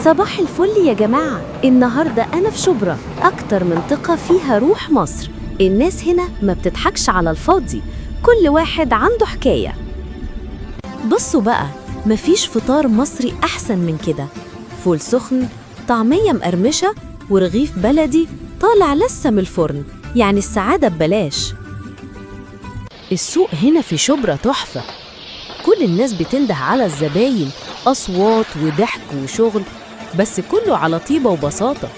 صباح الفل يا جماعة. النهاردة أنا في شبرا، أكتر منطقة فيها روح مصر. الناس هنا ما بتضحكش على الفاضي، كل واحد عنده حكاية. بصوا بقى، مفيش فطار مصري أحسن من كده. فول سخن، طعمية مقرمشة، ورغيف بلدي طالع لسه من الفرن، يعني السعادة ببلاش. السوق هنا في شبرا تحفة، كل الناس بتنده على الزباين، أصوات وضحك وشغل، بس كله على طيبة وبساطة.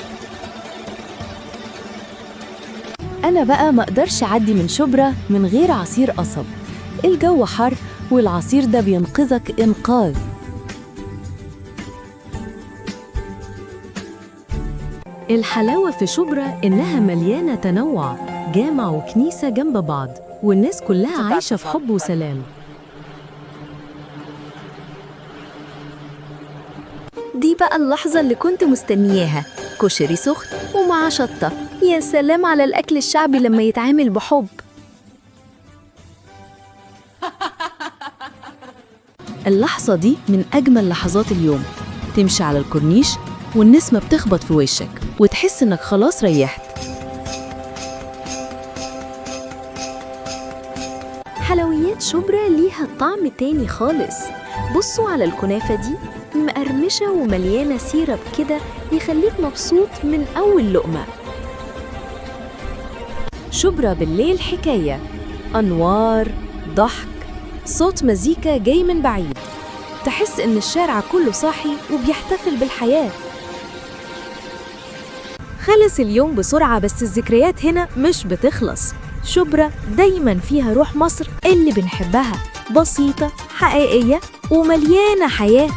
أنا بقى ما أقدرش أعدي من شبرا من غير عصير قصب. الجو حر والعصير ده بينقذك إنقاذ. الحلاوة في شبرا إنها مليانة تنوع، جامع وكنيسة جنب بعض، والناس كلها عايشة في حب وسلام. دي بقى اللحظة اللي كنت مستنياها، كشري سخن ومع شطة. يا سلام على الأكل الشعبي لما يتعامل بحب. اللحظة دي من أجمل لحظات اليوم، تمشي على الكورنيش والنسمة بتخبط في وشك وتحس إنك خلاص ريحت. حلويات شبرا ليها طعم تاني خالص. بصوا على الكنافة دي، مقرمشة ومليانة syrup كده يخليك مبسوط من أول لقمة. شبرا بالليل حكاية، أنوار، ضحك، صوت مزيكا جاي من بعيد، تحس إن الشارع كله صاحي وبيحتفل بالحياة. خلص اليوم بسرعة، بس الذكريات هنا مش بتخلص. شبرا دايما فيها روح مصر اللي بنحبها، بسيطة، حقيقية، ومليانة حياة.